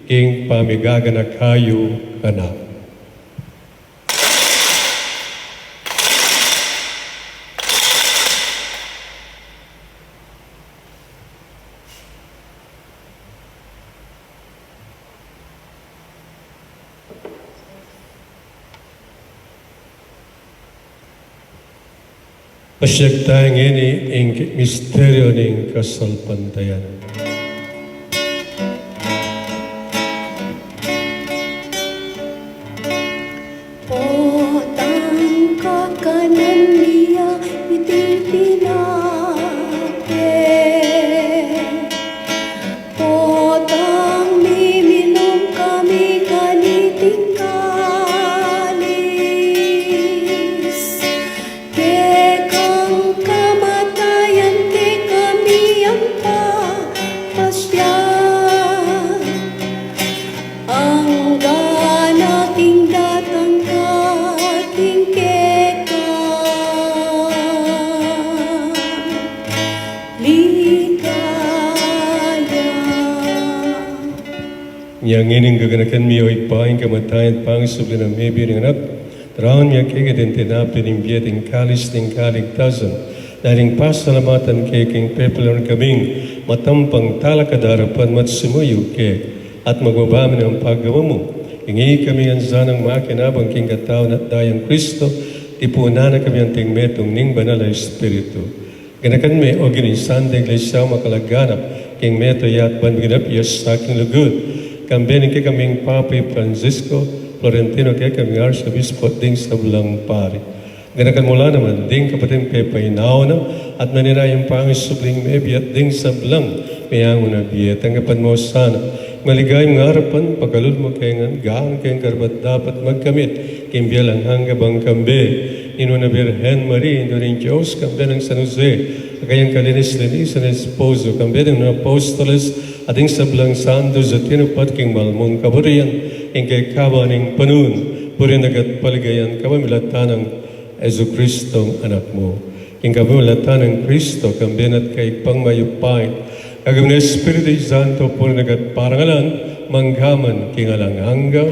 king pamigaganaka yu kanaku. Pasiag taya ngeni ing misteryu ning kasalpantayanan. Potang kakanan mi ya iti tinape, potang miminum kami kaniting kalis, kekang kamatayan kekami yang papasiag, anggang ating datang ka king kekang ligaya. Inya ngeni gaganakan mi, o Ibpa, ing kamatayan at pangasubli nang mebie ning Anak, taraun mi keka iting tinape ning bie at ing kalis ning kaligtasan, daya ning pasalamatan keka king pepaliwan kaming matampang talakad arapan mu at sumuyu keka, at magbaba mi ning paggawa mu, ing ikami ngan sanang makinabang king katawan at dayang Kristo, tipunan na kami anting metung ning Banal a Espiritu. Ganakan me, o Ginu, ing Santa Iglesia mu makalaganap king metung ya at ban maganap ya sa king lugud, kambe ning kekaming Papa i Francisco, Florentino, kekaming Arsobispo, ding sablang pari. Ganakan mu la naman ding kapatad ming pepainawa na at manenaya ing pangasubling mebie at ding sablang meangu na bie. Tanggapan mu sana ing maligayang arapan, pakalulu mu kami ngan, gawan keng karapat-dapat magkamit king bie alang angga, bang kambe ning Nuan a Birhen Maria, Indu ning Dios, kambe nang San Jose, a kayang kalinis-linisan a esposo, kambe ning apostoles at ding sablang santos a tinupad king mal mung kaburian king kekaban ning panaun, purian da ka at paligayan kapamilatan nang Jesucristong Anak mu. King kapamilatan nang Kristo, kambe na at kaybat mayupaya, kagum ning Espiritu Santo, purian da ka at parangalan, mangga man king alang angga.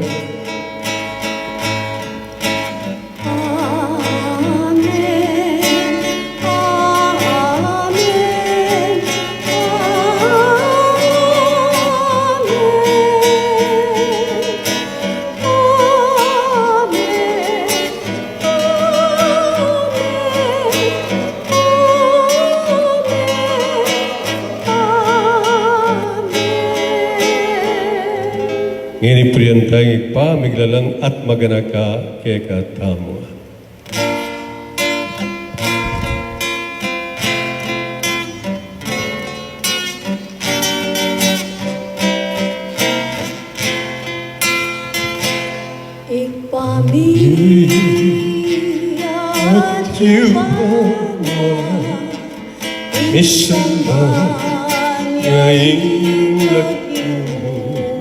Amen. Amen. Amen. Amen. Amen. Amen. Ngeni purian taya ing Ibpa, miglalang at maganaka kekatamu. Ibpa mi, Ibawa, misamban ya ing lagyu mu.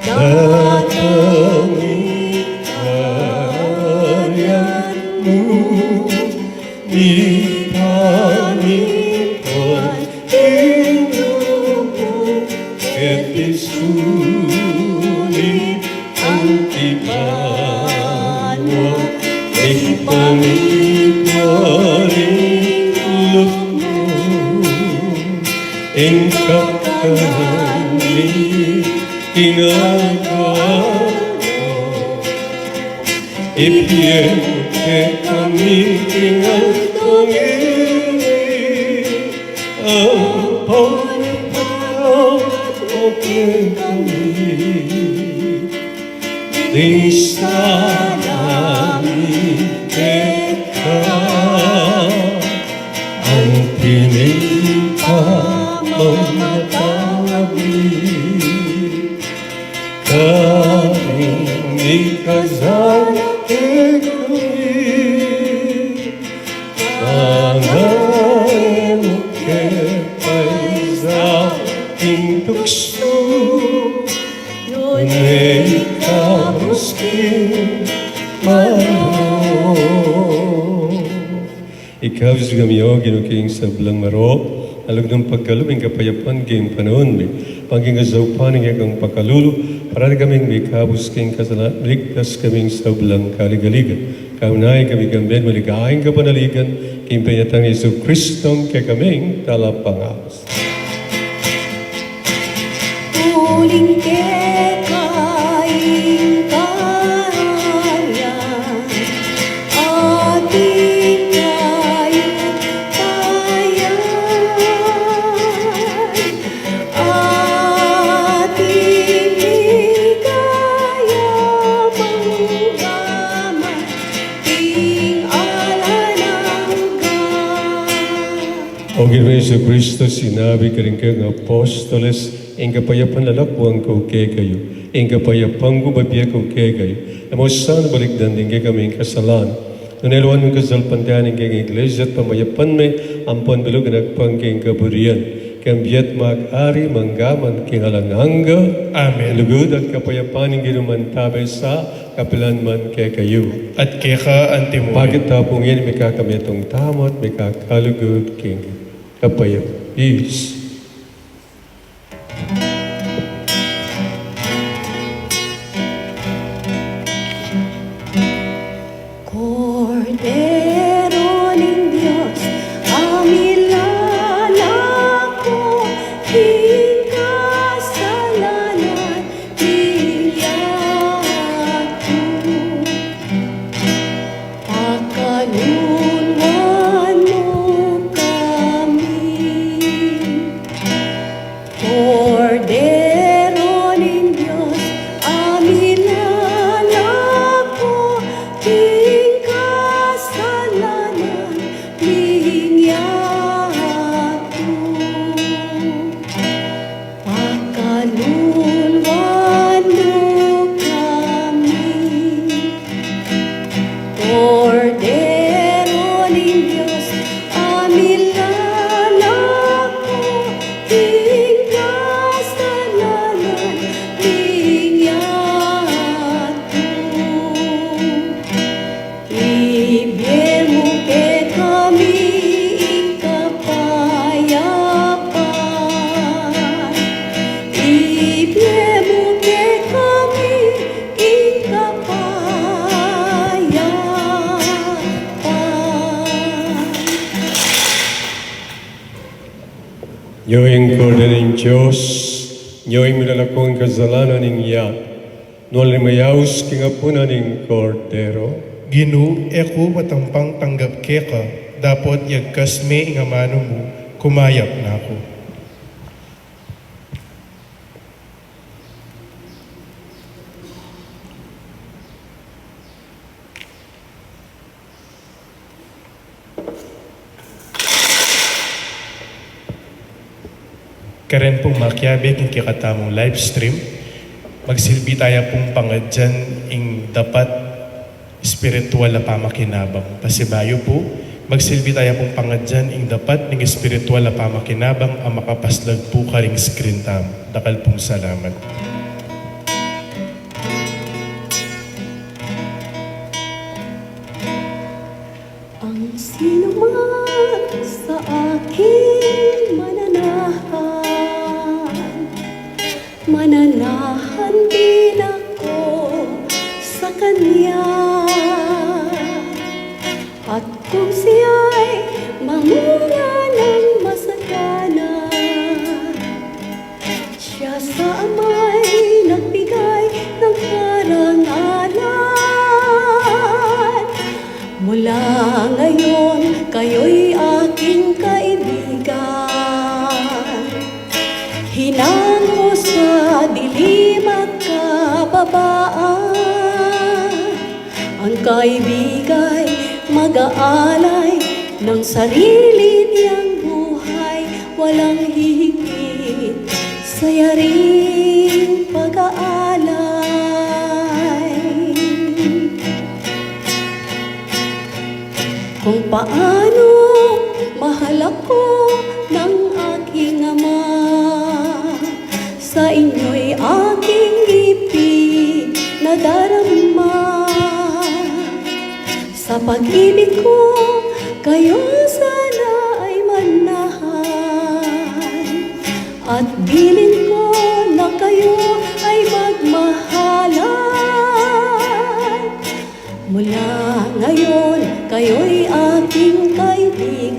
Datang ing karyan mu, mipamintuan ing lub mu, keti sulip anti banua, mipamintuan ing lub mu, ing kakanan mi king aldo-aldo. Ibie mu kekami king aldo ngeni, ampon ipatawad mu kekami ding sala mi keka, anti ning pamamatawad mi karing mikasala kekami. Ngan e mu ke paisaul king tuksu, nune ikabus king marok. Ikabus kami, O Ginu, king sablang marok, a lugud nang pagkalub ing kapayapan king panaun mi. Ban king kasaupan ning kekang pakalulu, parati kaming mikabus king kasalan, ligtas kaming sablang kaligaligan. Kaunahan kami kambe ning maligayang kapanaligan king penyatang Jesucristo a kekaming Talapangabus. Uling keka ing karyan, ating kayupayan, ating ligaya, mangga man king alang angga. O Ginu Jesucristo, sinabi mu karing kekang apostoles, ing kapayapan lalakwan ku kekayu, ing kapayapan ku bibie ku kekayu. E mu sana balikdan ding kekaming kasalan, nune lawan mu ing kasalpantayanan ning kekang Iglesia at pamayapan me, ampon bilug agpang king kaburian, king bie at mag-ari mangga man king alang angga. Amen. Ing lugud at kapayapan ning Ginu mantabe sa kapilan man kekayu. At keka antimurin. Pakit ta pu ngeni ing mikakamiatung tamu at mikakalugud king kapayapan. Peace. Kordero ning Dios, a milalako king kasalanan ning yatu, pakaluluan mu kami. Kordero ning Dios, a milalako king kasalanan ning yatu, pakaluluan mu kami. Kordero ning Dios, a milalako king kasalanan ning yatu, ibie mu kekami ing kapayapan. Ibie mu kekami ing kapayapan. Nyo ing Kordero ning Dios, nyo ing milalako king kasalanan ning yatu. Nuan la ring mayaus king apunan ning Kordero. Ginu, e ku matampang tanggap keka, dapot yagkas me ing amanu mu, kumayap na ku. Karen pung makiabe king kekatamung live stream, magsilbi taya pung pangadyan ing dapat Espiritual a pamakinabang. Pasibayu pu, magsilbi taya pung pangadyan ing dapat ning espiritual a pamakinabang a makapaslag pu karing screen tamu. Dakal pung salamat. Ang sinuman sa aking mananahan, mananahan din ako sa kanya. At kung siya'y mamunga ng masagana, siya sa ama'y nagbigay ng karangalan. Mula ngayon, kayo'y aking kaibigan. Hinango sa dilim at kababaan. Ang kaibigay mag-aalay ng sarili niyang buhay, walang hihigit sa yaring pag-aalay. Kung paano mahal ako ng aking ama, sa inyo'y aking ipinadarama. Sa pag-ibig ko, kayo sana ay manahan, at bilin ko na kayo ay magmahalan. Mula ngayon, kayo'y aking kaibigan.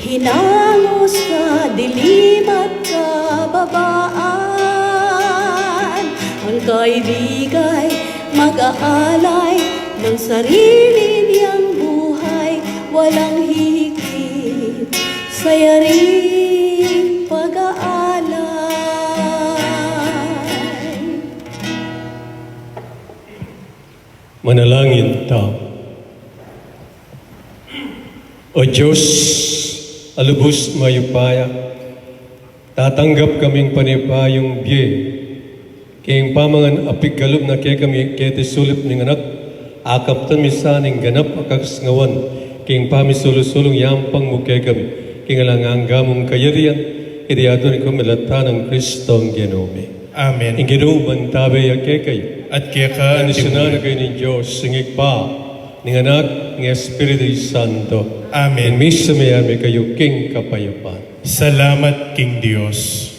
Hinango sa dilim at kababaan. Ang kaibigay mag-aalay ng sarili niyang buhay, walang hihigit sa yaring pag-aalay. Manalangin tamu. O Dios a lubus mayupaya, tatanggap kaming panipayung bie king pamangan a pigkalub na kekami keti sulip ning Anak, akaptan mi sa ning ganap a kaksngawan king pamisulu-sulung yampang mu kekami king alang angga mung kayarian, iti aduan ku milatan nang Kristong Ginu mi. Amen. Ing Ginu mantabe ya kekayu. At keka naman. Ing Ginu, ning Dios, ing Ibpa, ning Anak, ning Espiritu Santo. Amen. Ing misa miyari kayu king kapayapan. Salamat king Dios.